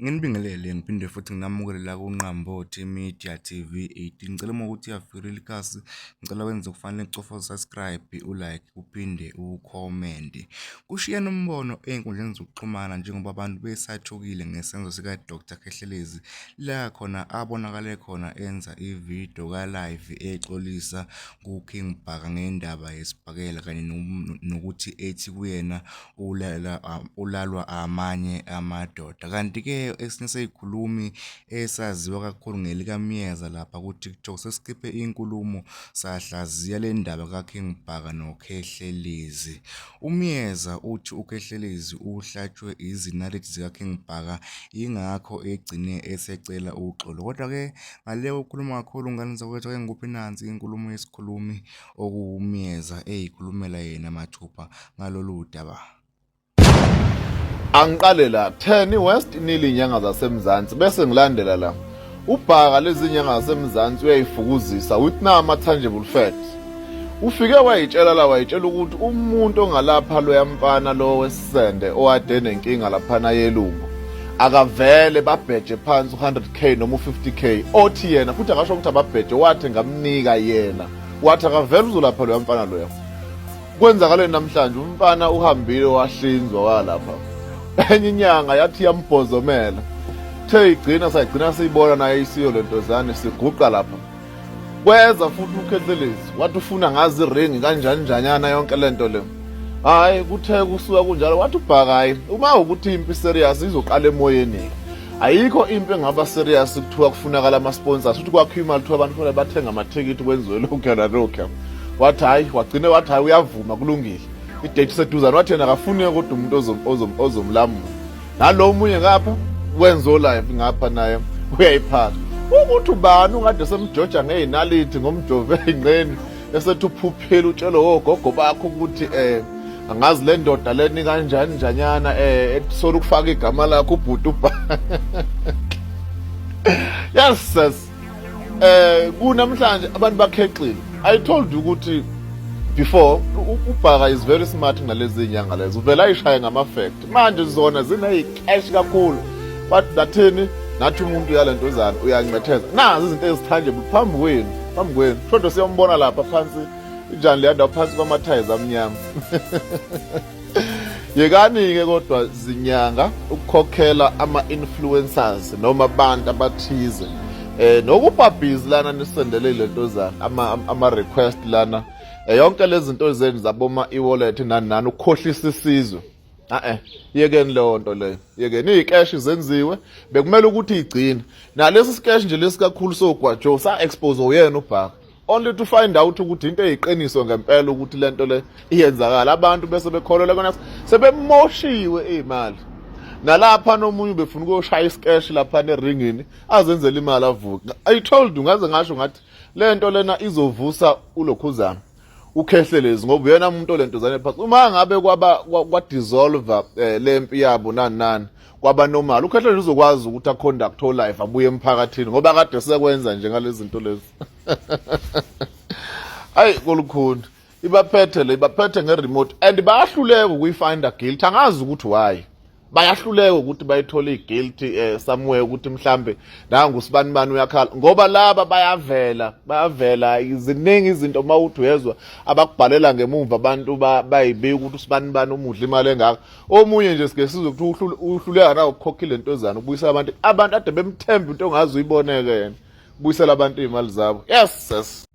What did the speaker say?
Nginibingelele ngiphinde futhi nginamukele la kuNqambothi Media TV 18. Ngicela uma ukuthi uyafika likhasi, ngicela wenze okufanele ucofa u-subscribe, u-like, uphinde ucomment. Kushiyene umbono ey'nkundleni zokuxhumana njengoba abantu besathukile ngesenzo sika-Dr Khehlelezi la khona abonakale khona enza ividiyo ka-live exolisa ku-King Bhaka ngendaba yesibhakela kanye nokuthi ethi kuyena ulalwa amanye amadoda. Kanti-ke esinye sey'khulumi esaziwa kakhulu ngelikaMyeza lapha ku-TikTok sesikhiphe inkulumo sahlaziya le ndaba kaKing Bhaka noKhehlelezi. UMyeza uthi uKhehlelezi uhlatshwe izinaliti zikaKing Bhaka yingakho egcine esecela uxolo. Kodwa-ke ngale kokukhuluma kakhulu ngane zakwethu ake ngikuphe nansi inkulumo yesikhulumi okuwuMyeza eyikhulumela yena mathupha ngalolu daba. Angiqale la 10 West nili inyanga zaseMzansi bese ngilandela la ubhaka lezi nyanga zaseMzansi uyayifukuzisa with nama tangible facts. Ufike wayitshela la wayitshela ukuthi umuntu ongalapha loya mfana lo wesisende owade nenkinga laphana yelungu akavele babheje phansi u-100k noma u-50k othi yena futhi akasho ukuthi ababheje wathi ngamnika yena wathi akavele uzolapha loya mfana loya. Kwenzakaleni namhlanje umfana uhambile wahlinzwa walapha. Enye inyanga yathi yambhozomela. The igcina sayigcina siyibona naye isiyo lentozane siguqa lapha. Kweza futhi uKhehlelezi wathi ufuna ngazi iringi kanjani njanyana yonke lento le. Hayi kuthe kusuka kunjalo wathi ubhaka hayi uma ukuthi impi serious izoqala emoyeni. Ayikho impi engaba serious kuthiwa kufunakala ama sponsors uthi kwakhiwa imali kuthiwa abantu kufanele bathenga amathikithi kwenziwe lokhu nalokhu. Wathi hayi wagcine wathi hayi uyavuma kulungile. I-date iseduzane wathi yena akafuni kodwa umuntu ozomlamula. Nalo omunye ngapha wenza live ngapha naye uyayiphatha. Ukuthi ubani ungade semjoja ngey'nalithi ngomjovo ey'nqeni esethi uphuphile utshele ogogo bakho ukuthi eh angazi le ndoda leni kanjani njanyana eh esola ukufaka igama lakho ubhuti ubha yes sis eh kunamhlanje abantu bakhexile. I told you ukuthi before ubhaka is very smart ngalezi inyanga lezo uvela ayishaye ngama fact manje zona zineyicash kakhulu but nathini nathi umuntu uyalentozana uyancetheza nazi izinto ezithangible phambi kwenu phambi kwenu shodo siyombona lapha phansi injani leya ndawo phansi kwamathayizi amnyama. Yekani-ke kodwa zinyanga ukukhokhela ama-influencers noma abantu abathize eh nokuba busy lana nisendele lento zana ama ama request lana eh, yonke lezi zinto zenu zaboma e-wallet nani nani ukukhohlisa isizwe. A-e yekeni leyo nto leyo yekeni iy'keshi zenziwe bekumele ukuthi igcine nalesi sikeshi nje lesi kakhulu sogwajo sa-expose uyena ubhaka only to find out ukuthi into eyiqiniso ngempela ukuthi lento le iyenzakala abantu bese bekholelwa kona sebemoshiwe imali nalapha nomunye ubefuna ukuyoshaya isikeshi lapha neringini azenzele imali avuke. I told you ngaze ngasho ngathi lento lena izovusa ulokhuzana uKhehlelezi ngoba uyena umuntu olentozane phansi uma ngabe kwaba kwa dissolve eh, lempi yabo nani nani kwaba normal uKhehlelezi uzokwazi ukuthi aconduct o life abuye emphakathini ngoba kade sekwenza nje ngalezi zinto lezi. Ayi kolukhuni ibaphethe le ibaphethe nge-remote and bayahluleka ukuyifinda guilt angazi ukuthi why bayahluleka ukuthi bayithole i-guilty eh, somewhere ukuthi mhlambe nangu usibani bani uyakhala ngoba laba bayavela bayavela ziningi izinto uma uthi uyezwa abakubhalela ngemumva abantu bayibika ukuthi usibani bani umudla imali engaka. Omunye nje sike sizwe ukuthi uhluleka na ukukhokha lento zana ubuyisela abantu abantu ade bemthemba into ongazi uyiboneke yena. Buyisela abantu iy'mali zabo. Yes sis.